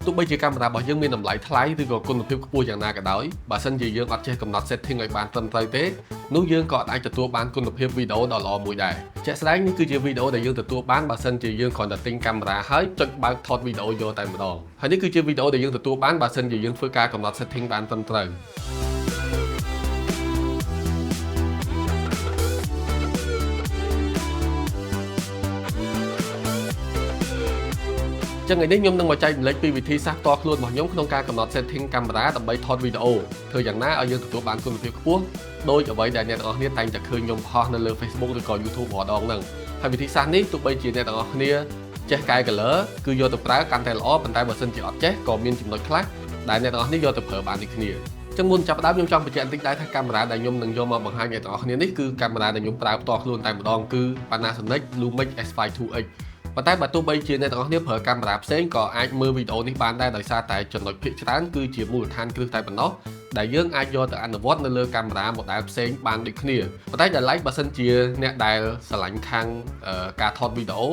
ទោះបីជាកាមេរ៉ារបស់យើងមានតម្លៃថ្លៃឬក៏គុណភាពខ្ពស់យ៉ាងណាក៏ដោយបើសិនជាយើងអត់ចេះកំណត់ setting ឲ្យបានត្រឹមត្រូវទេនោះយើងក៏អាចទទួលបានគុណភាពវីដេអូដ៏ល្អមួយដែរជាក់ស្ដែងនេះគឺជាវីដេអូដែលយើងទទួលបានបើសិនជាយើងគ្រាន់តែទិញកាមេរ៉ាហើយចុចបើកថតវីដេអូយកតែម្ដងហើយនេះគឺជាវីដេអូដែលយើងទទួលបានបើសិនជាយើងធ្វើការកំណត់ setting បានត្រឹមត្រូវ ចឹងថ្ងៃនេះខ្ញុំនឹងមកចែករំលែកពីវិធីសាស្ត្រផ្ទាល់ខ្លួនរបស់ខ្ញុំក្នុងការកំណត់ setting កាមេរ៉ាដើម្បីថតវីដេអូធ្វើយ៉ាងណាឲ្យយើងទទួលបានគុណភាពខ្ពស់ដោយអ្វីដែលអ្នកទាំងអស់គ្នាតែងតែឃើញខ្ញុំផុសនៅលើ Facebook ឬក៏ YouTube រាល់ដងហ្នឹងហើយវិធីសាស្ត្រនេះទោះបីជាអ្នកទាំងអស់គ្នាចេះកែ color គឺយកទៅប្រើកាន់តែល្អប៉ុន្តែបើសិនជាអត់ចេះក៏មានចំណុចខ្លះដែលអ្នកទាំងអស់គ្នាយកទៅប្រើបានដូចគ្នាចឹងមុនចាប់ផ្ដើមខ្ញុំចង់បញ្ជាក់បន្តិចដែរថាកាមេរ៉ាដែលខ្ញុំនឹងយកមកបង្ហាញអ្នកទាំងអស់គ្នានេះគឺកាមេរ៉ាដែលខ្ញុំប្រើផ្ទាល់ខ្លួនតែម្ដងគឺ Panasonic Lumix S5 IIX ប៉ុន្តែបើទោះបីជាអ្នកទាំងអស់គ្នាប្រើកាមេរ៉ាផ្សេងក៏អាចមើលវីដេអូនេះបានដែរដោយសារតែចំណុចភាគច្រើនគឺជាមូលដ្ឋានគ្រឹះតែប៉ុណ្ណោះដែលយើងអាចយកទៅអនុវត្តនៅលើកាមេរ៉ា model ផ្សេងបានដូចគ្នាប៉ុន្តែដែលឡែកបើសិនជាអ្នកដែលស្រឡាញ់ខាងការថតវីដេអូ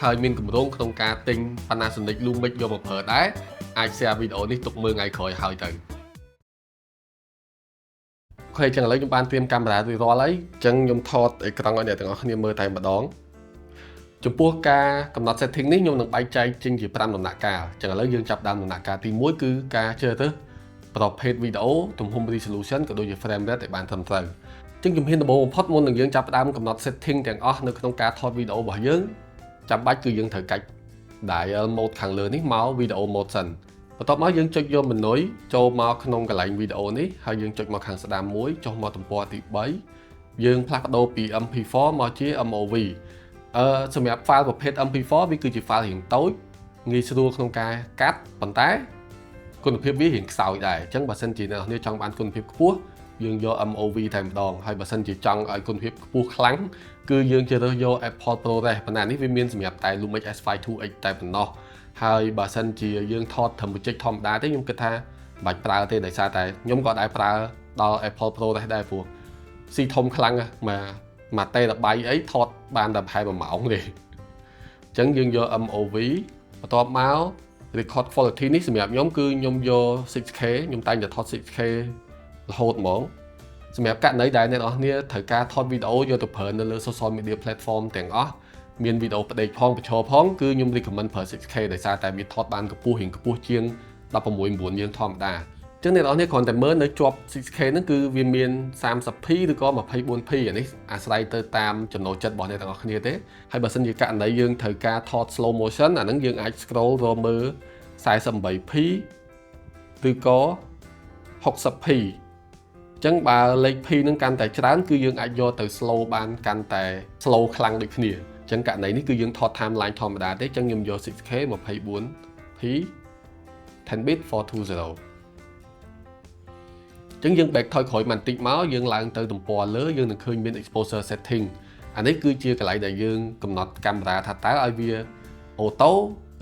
ហើយមានគម្រោងក្នុងការទិញ Panasonic Lumix យកមកប្រើដែរអាច share វីដេអូនេះទុកមើលថ្ងៃក្រោយហើយទៅOK ចឹងឥឡូវខ្ញុំបានត្រៀមកាមេរ៉ារួចរាល់ហើយចឹងខ្ញុំថតអេក្រង់ឲ្យអ្នកទាំងអស់គ្នាមើលតែម្ដងចំពោះការកំណត់ setting នេះខ្ញុំនឹងបែងចែកចេញជា5ដំណាក់កាលចឹងឥឡូវយើងចាប់ដើមដំណាក់កាលទី1គឺការជ្រើសរើសប្រភេទវីដេអូទំហំ resolution ក៏ដូចជា frame rate ឲ្យបានត្រឹមត្រូវចឹងជំហានដំបូងបំផុតមុននឹងយើងចាប់ផ្ដើមកំណត់ setting ទាំងអស់នៅក្នុងការថតវីដេអូរបស់យើងចាំបាច់គឺយើងត្រូវកាច់ dial mode ខាងលើនេះមក video mode សិនបន្ទាប់មកយើងចុចយក menu ចូលមកក្នុងកន្លែងវីដេអូនេះហើយយើងចុចមកខាងស្ដាំមួយចុះមកទំព័រទី3យើងផ្លាស់ប្ដូរពី MP4 មកជា MOV សម្រាប់ file ប្រភេទ MP4 វាគឺជា file រៀងតូចងាយស្រួលក្នុងការកាត់ប៉ុន្តែគុណភាពវារៀងខ្សោយដែរអញ្ចឹងបើសិនជាអ្នកនរចង់បានគុណភាពខ្ពស់យើងយក MOV តែម្ដងហើយបើសិនជាចង់ឲ្យគុណភាពខ្ពស់ខ្លាំងគឺយើងជ្រើសរើសយក Apple ProRes ប៉ុន្តែនេះវាមានសម្រាប់តែ Lumix S5 IIX តែប៉ុណ្ណោះហើយបើសិនជាយើងថតត្រឹម project ធម្មតាទេខ្ញុំគិតថាមិនបាច់ប្រើទេដោយសារតែខ្ញុំក៏ដែរប្រើដល់ Apple ProRes ដែរព្រោះស៊ីធំខ្លាំងមកមួយតេរ៉ាបៃអីថតបានតែប្រហែល1ម៉ោងទេអញ្ចឹងយើងយក MOV បន្ទាប់មក record quality នេះសម្រាប់ខ្ញុំគឺខ្ញុំយក 6K ខ្ញុំតែងតែថត 6K រហូតហ្មងសម្រាប់ករណីដែលអ្នកនរគ្នាត្រូវការថតវីដេអូយកទៅប្រើនៅលើ social media platform ទាំងអស់មានវីដេអូផ្ដេកផងបញ្ឈរផងគឺខ្ញុំ recommend ប្រើ 6K ដោយសារតែវាថតបានកម្ពស់រៀងខ្ពស់ជាង16.9យើងធម្មតាចឹងអ្នកនរគ្នាគ្រាន់តែមើលនៅជាប់ 6K ហ្នឹងគឺវាមាន 30p ឬក៏ 24p អានេះអាស្រ័យទៅតាមចំណូលចិត្តរបស់អ្នកទាំងអស់គ្នាទេហើយបើសិនជាករណីយើងត្រូវការថត slow motion អាហ្នឹងយើងអាច scroll រកមើល 48p ឬក៏ 60p ចឹងបើលេខ P នឹងកាន់តែច្រើនគឺយើងអាចយកទៅ slow បានកាន់តែ slow ខ្លាំងដូចគ្នាអញ្ចឹងករណីនេះគឺយើងថត timeline ធម្មតាទេអញ្ចឹងខ្ញុំយក 6K 24p 10 bit 420ចឹងយើង back ថយក្រោយបន្តិចមកយើងឡើងទៅទំព័រលើយើងនឹងឃើញមាន exposure setting អានេះគឺជាកន្លែងដែលយើងកំណត់កាមេរ៉ាថាតើឲ្យវា auto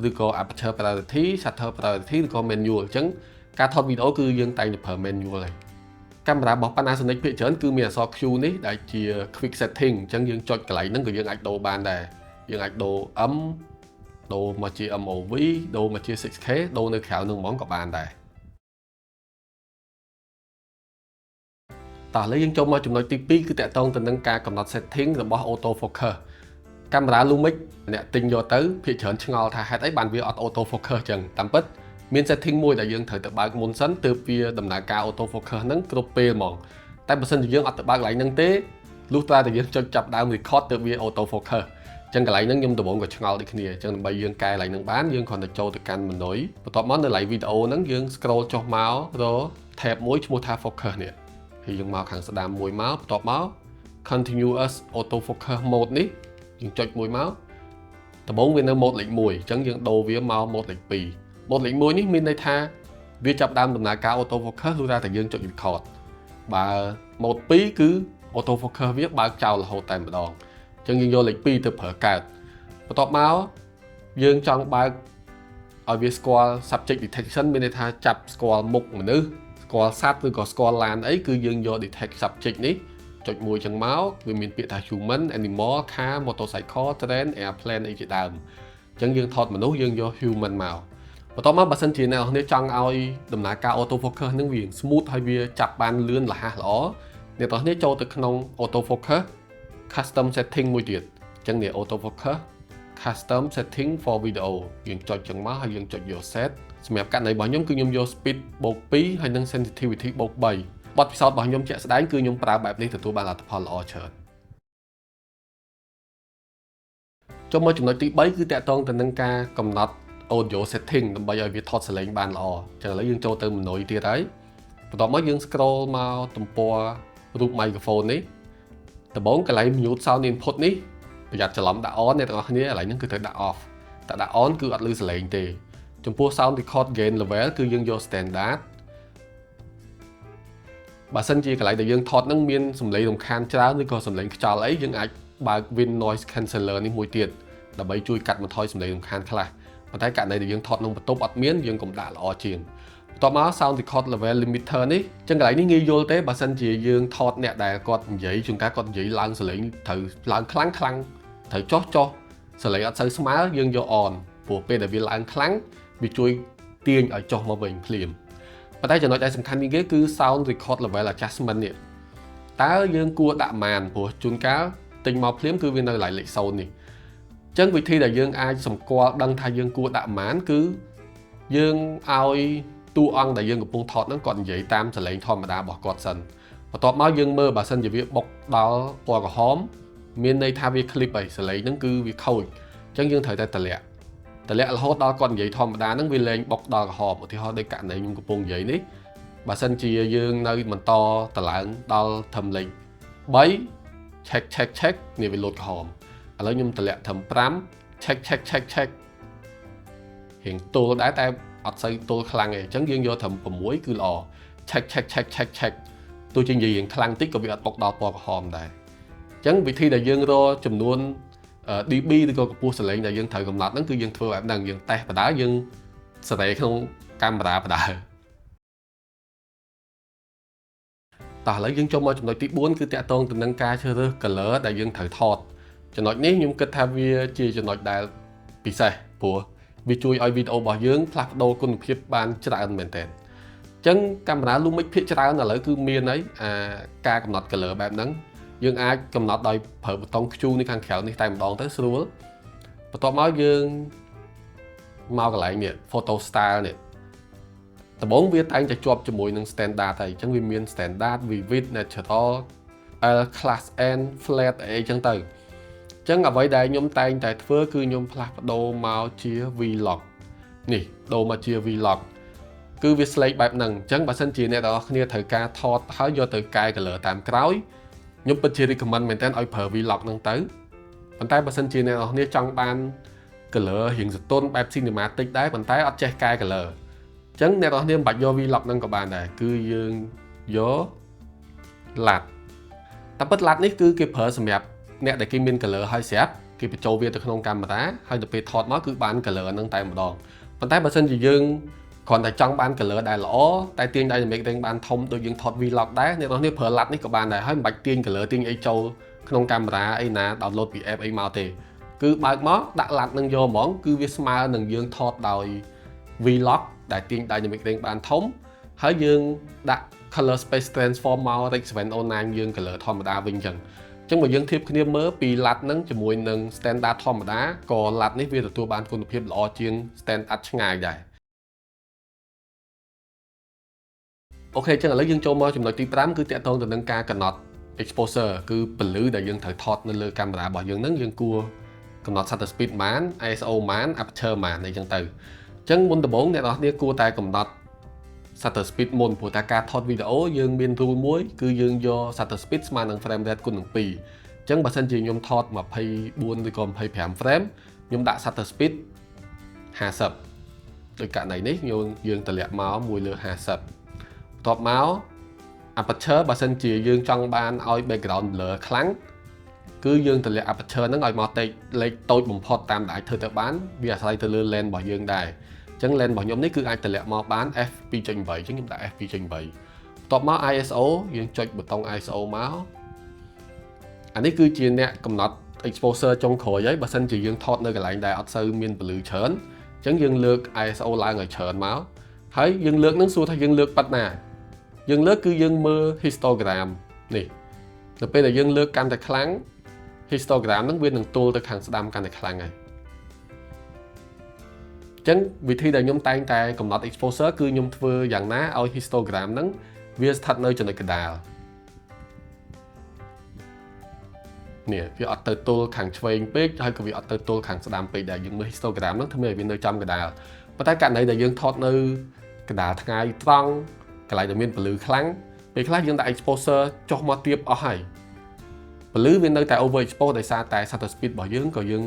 ឬក៏ aperture priority, shutter priority ឬក៏ manual អញ្ចឹងការថតវីដេអូគឺយើងតែងតែប្រើ manual ហើយកាមេរ៉ារបស់ Panasonic ភាគច្រើនគឺមានអក្សរ Q នេះដែលជា quick setting អញ្ចឹងយើងចុចកន្លែងហ្នឹងក៏យើងអាចដូរបានដែរយើងអាចដូរ M ដូរមកជា MOV ដូរមកជា 6K ដូរនៅក្រៅនឹងហ្មងក៏បានដែរតោះឥឡូវយើងចូលមកចំណុចទី2គឺទាក់ទងទៅនឹងការកំណត់ setting របស់ auto focus កាមេរ៉ា Lumix អ្នកទិញយកទៅភាគច្រើនឆ្ងល់ថាហេតុអីបានវាអត់ auto focus ចឹងតាមពិតមាន setting មួយដែលយើងត្រូវទៅបើកមុនសិនទើបវាដំណើរការ auto focus ហ្នឹងគ្រប់ពេលហ្មងតែបើសិនជាយើងអត់ទៅបើកកន្លែងហ្នឹងទេលុះត្រាតែយើងចុចចាប់ដើម record ទើបវា auto focus ចឹងកន្លែងហ្នឹងខ្ញុំដំបូងក៏ឆ្ងល់ដូចគ្នាចឹងដើម្បីយើងកែកន្លែងហ្នឹងបានយើងគ្រាន់តែចូលទៅកាន់ menu បន្ទាប់មកនៅកន្លែងវីដេអូហ្នឹងយើង scroll ចុះមករក tab មួយឈ្មោះថា focus នេះហើយយើងមកខាងស្ដាំមួយមកបន្ទាប់មក continuous auto focus mode នេះយើងចុចមួយមកដំបូងវានៅ mode លេខ1អញ្ចឹងយើងដូរវាមក mode លេខ2 mode លេខ1នេះមានន័យថាវាចាប់ដើមដំណើរការ auto focus លុះតែយើងចុច record បើ mode 2គឺ auto focus វាបើកចោលរហូតតែម្ដងអញ្ចឹងយើងយកលេខ2ទៅប្រើកើតបន្ទាប់មកយើងចង់បើកឲ្យវាស្គាល់ subject detection មានន័យថាចាប់ស្គាល់មុខមនុស្សស្គាល់សត្វឬក៏ស្គាល់ឡានអីគឺយើងយក detect subject នេះចុចមួយចឹងមកវាមានពាក្យថា human, animal, car, motorcycle, train, airplane អីជាដើមអញ្ចឹងយើងថតមនុស្សយើងយក human មក បន្ទាប់មកបើសិនជាអ្នកនរគ្នាចង់ឲ្យដំណើរការ auto focus នឹងវា smooth ហើយវាចាប់បានលឿនរហ័សល្អអ្នកនរគ្នាចូលទៅក្នុង auto focus custom setting មួយទៀតអញ្ចឹងនេះ auto focus custom setting for video យើងចុចចឹងមកហើយយើងចុចយក set សម្រាប់ករណីរបស់ខ្ញុំគឺខ្ញុំយក speed បូក2ហើយនិង sensitivity បូក3បទពិសោធន៍របស់ខ្ញុំជាក់ស្ដែងគឺខ្ញុំប្រើបែបនេះទទួលបានលទ្ធផលល្អច្រើនចូលមកចំណុចទី3គឺតាក់ទងទៅនឹងការកំណត់ audio setting ដើម្បីឲ្យវាថតសំឡេងបានល្អចឹងឥឡូវយើងចូលទៅ menu ទៀតហើយបន្ទាប់មកយើង scroll មកទំព័ររូប microphone នេះដំបូងកន្លែង mute sound input នេះប្រយ័ត្នច្រឡំដាក់ on អ្នកទាំងអស់គ្នាកន្លែងហ្នឹងគឺត្រូវដាក់ off តែដាក់ on គឺអត់ឮសំឡេងទេចំពោះ sound record gain level គឺយើងយក standard បើសិនជាកន្លែងដែលយើងថតហ្នឹងមានសំឡេងរំខានច្រើនឬក៏សំឡេងខ្យល់អីយើងអាចបើក wind noise canceller នេះមួយទៀតដើម្បីជួយកាត់បន្ថយសំឡេងរំខានខ្លះប៉ុន្តែករណីដែលយើងថតក្នុងបន្ទប់អត់មានយើងកុំដាក់ល្អជាងបន្ទាប់មក sound record level limiter នេះចឹងកន្លែងនេះងាយយល់ទេបើសិនជាយើងថតអ្នកដែលគាត់និយាយជួនកាលគាត់និយាយឡើងសំឡេងត្រូវឡើងខ្លាំងខ្លាំងត្រូវចុះចុះសំឡេងអត់សូវស្មើយើងយក on ព្រោះពេលដែលវាឡើងខ្លាំងវាជួយទាញឲ្យចុះមកវិញភ្លាមប៉ុន្តែចំណុចដែលសំខាន់ជាងគេគឺ sound record level adjustment នេះតើយើងគួរដាក់ម៉ានព្រោះជួនកាលទិញមកភ្លាមគឺវានៅកន្លែងលេខ0នេះអញ្ចឹងវិធីដែលយើងអាចសម្គាល់ដឹងថាយើងគួរដាក់ម៉ានគឺយើងឲ្យតួអង្គដែលយើងកំពុងថតហ្នឹងគាត់និយាយតាមសំឡេងធម្មតារបស់គាត់សិនបន្ទាប់មកយើងមើលបើសិនជាវាបុកដល់ពណ៌ក្រហមមានន័យថាវា clip ហើយសំឡេងហ្នឹងគឺវាខូចអញ្ចឹងយើងត្រូវតែតម្លាក់តម្លាក់រហូតដល់គាត់និយាយធម្មតាហ្នឹងវាលែងបុកដល់ក្រហមឧទាហរណ៍ដូចករណីខ្ញុំកំពុងនិយាយនេះបើសិនជាយើងនៅបន្តតឡើងដល់ធំលេខ3 check check check នេះវាលោតក្រហមឥឡូវខ្ញុំតម្លាក់ត្រឹម5 check check check check រៀងទល់ដែរតែអត់សូវទល់ខ្លាំងទេអញ្ចឹងយើងយកត្រឹម6គឺល្អ check check check check check ទោះជានិយាយរៀងខ្លាំងតិចក៏វាអត់បុកដល់ពណ៌ក្រហមដែរអញ្ចឹងវិធីដែលយើងរកចំនួន dB ឬក៏កម្ពស់សំឡេងដែលយើងត្រូវកំណត់ហ្នឹងគឺយើងធ្វើបែបហ្នឹងយើងតេស្តបដាយើងសេរីក្នុងកាមេរ៉ាបដាតោះឥឡូវយើងចូលមកចំណុចទី4គឺតាក់ទងទៅនឹងការជ្រើសរើស color ដែលយើងត្រូវថតចំណុចនេះខ្ញុំគិតថាវាជាចំណុចដែលពិសេសព្រោះវាជួយឲ្យវីដេអូរបស់យើងផ្លាស់ប្ដូរគុណភាពបានច្រើនមែនទែនអញ្ចឹងកាមេរ៉ា Lumix ភាគច្រើនឥឡូវគឺមានហើយអាការកំណត់ color បែបហ្នឹងយើងអាចកំណត់ដោយប្រើប៊ូតុង Q នេះខាងក្រៅនេះតែម្ដងទៅស្រួលបន្ទាប់មកយើងមកកន្លែងនេះ photo style នេះដំបូងវាតែងតែជាប់ជាមួយនឹង standard ហើយអញ្ចឹងវាមាន standard vivid natural L class N flat អីចឹងទៅអញ្ចឹងអ្វីដែលខ្ញុំតែងតែធ្វើគឺខ្ញុំផ្លាស់ប្ដូរមកជា V-Log នេះដូរមកជា V-Log គឺវាស្លេកបែបហ្នឹងអញ្ចឹងបើសិនជាអ្នកទាំងអស់គ្នាត្រូវការថតហើយយកទៅកែ color តាមក្រោយខ្ញុំពិតជា recommend មែនទែនឲ្យប្រើ V-Log ហ្នឹងទៅប៉ុន្តែបើសិនជាអ្នកទាំងអស់គ្នាចង់បាន color រៀងសទន់បែប cinematic ដែរប៉ុន្តែអត់ចេះកែ color អញ្ចឹងអ្នកទាំងអស់គ្នាមិនបាច់យក V-Log ហ្នឹងក៏បានដែរគឺយើងយក LUT តែពិត LUT នេះគឺគេប្រើសម្រាប់អ្នកដែលគេមាន color ហើយស្រាប់គេបញ្ចូលវាទៅក្នុងកាមេរ៉ាហើយទៅពេលថតមកគឺបាន color ហ្នឹងតែម្ដងប៉ុន្តែបើសិនជាយើងគ្រាន់តែចង់បាន color ដែលល្អតែទាញ dynamic range បានធំដូចយើងថត vlog ដែរអ្នកនរគ្នាប្រើ LUT នេះក៏បានដែរហើយមិនបាច់ទាញ color ទាញអីចូលក្នុងកាមេរ៉ាអីណា download ពី app អីមកទេគឺបើកមកដាក់ LUT នឹងយកហ្មងគឺវាស្មើនឹងយើងថតដោយ vlog ដែលទាញ dynamic range បានធំហើយយើងដាក់ color space transform មក Rec 709យើង color ធម្មតាវិញអញ្ចឹងអញ្ចឹងបើយើងធៀបគ្នាមើលពី LUT ហ្នឹងជាមួយនឹង standard ធម្មតាក៏ LUT នេះវាទទួលបានគុណភាពល្អជាង standard ឆ្ងាយដែរ OK ចឹងឥឡូវយើងចូលមកចំណុចទី5គឺតាក់ទងទៅនឹងការកំណត់ exposure គឺពន្លឺដែលយើងត្រូវថតនៅលើកាមេរ៉ារបស់យើងហ្នឹងយើងគួរកំណត់ shutter speed ប៉ុន្មាន ISO ប៉ុន្មាន aperture ប៉ុន្មានអីចឹងទៅអញ្ចឹងមុនដំបូងអ្នកនរគ្នាគួរតែកំណត់ shutter speed មុនព្រោះតែការថតវីដេអូយើងមាន rule មួយគឺយើងយក shutter speed ស្មើនឹង frame rate គុណនឹង2អញ្ចឹងបើសិនជាខ្ញុំថត24ឬក៏25 frame ខ្ញុំដាក់ shutter speed 50ដោយករណីនេះយើងយើងតម្លាក់មក1លើ50បន្ទាប់មក aperture បើសិនជាយើងចង់បានឲ្យ background blur ខ្លាំងគឺយើងតម្លាក់ aperture ហ្នឹងឲ្យមកតិចលេខតូចបំផុតតាមដែលអាចធ្វើទៅបានវាអាស្រ័យទៅលើ lens របស់យើងដែរអញ្ចឹង lens របស់ខ្ញុំនេះគឺអាចតម្លាក់មកបាន f 2.8អញ្ចឹងខ្ញុំដាក់ f 2.8បន្ទាប់មក ISO យើងចុចប៊ូតុង ISO មកអានេះគឺជាអ្នកកំណត់ exposure ចុងក្រោយហើយបើសិនជាយើងថតនៅកន្លែងដែលអត់សូវមានពន្លឺច្រើន អញ្ចឹងយើងលើក ISO ឡើងឲ្យច្រើនមកហើយយើងលើកនឹងសួរថាយើងលើកប៉ាត់ណាយើងលើកគឺយើងមើល histogram នេះនៅពេលដែលយើងលើកកាន់តែខ្លាំង histogram ហ្នឹងវានឹងទល់ទៅខាងស្ដាំកាន់តែខ្លាំងហើយអញ្ចឹងវិធីដែលខ្ញុំតែងតែកំណត់ exposure គឺខ្ញុំធ្វើយ៉ាងណាឲ្យ histogram ហ្នឹងវាស្ថិតនៅចំណុចកណ្ដាលនេះវាអត់ទៅទល់ខាងឆ្វេងពេកហើយក៏វាអត់ទៅទល់ខាងស្ដាំពេកដែរយើងមើល histogram ហ្នឹងធ្វើឲ្យវានៅចំកណ្ដាលប៉ុន្តែករណីដែលយើងថតនៅកណ្ដាលថ្ងៃត្រង់កន្លែងដែលមានពន្លឺខ្លាំងពេលខ្លះយើងដាក់ exposure ចុះមកទាបអស់ហើយពន្លឺវានៅតែ over expose ដោយសារតែ shutter speed របស់យើងក៏យើង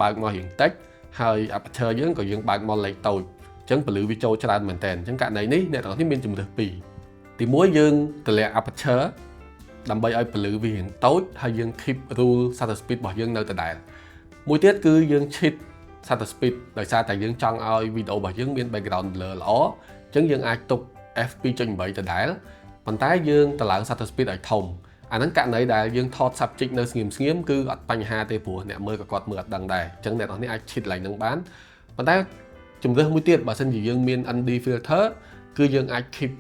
បើកមករៀងតិចហើយ aperture យើងក៏យើងបើកមកលេខតូចអញ្ចឹងពន្លឺវាចូលច្រើនមែនតើអញ្ចឹងករណីនេះអ្នកទាំងអស់នេះមានជម្រើសពីរទីមួយយើងទម្លាក់ aperture ដើម្បីឲ្យពន្លឺវារៀងតូចហើយយើង keep rule shutter speed របស់យើងនៅដដែលមួយទៀតគឺយើង cheat shutter speed ដោយសារតែយើងចង់ឲ្យវីដេអូរបស់យើងមាន background blur ល្អអញ្ចឹងយើងអាចទុក f2.8 ដដែលប៉ុន្តែយើងតម្លើង shutter speed ឲ្យធំអាហ្នឹងករណីដែលយើងថត subject នៅស្ងៀមស្ងៀមគឺអត់បញ្ហាទេព្រោះអ្នកមើលក៏គាត់មើលអត់ដឹងដែរអញ្ចឹងអ្នកនរនេះអាច cheat ឡើងនឹងបានប៉ុន្តែជម្រើសមួយទៀតបើសិនជាយើងមាន ND filter គឺយើងអាច keep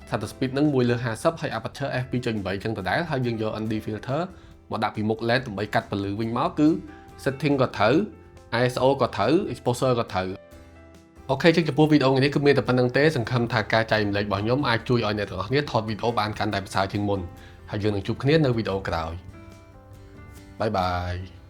shutter speed ហ្នឹង1លើ50ហើយ aperture f2.8 អញ្ចឹងដដែលហើយយើងយក ND filter មកដាក់ពីមុខ lens ដើម្បីកាត់ពន្លឺវិញមកគឺ setting ក៏ត្រូវ ISO ក៏ត្រូវ exposure ក៏ត្រូវ OK ចឹងចំពោះវីដេអូថ្ងៃនេះគឺមានតែប៉ុណ្ណឹងទេសង្ឃឹមថាការចែករំលែករបស់ខ្ញុំអាចជួយឲ្យអ្នកទាំងអស់គ្នាថតវីដេអូបានកាន់តែប្រសើរជាងមុនហើយយើងនឹងជួបគ្នានៅវីដេអូក្រោយ bye bye.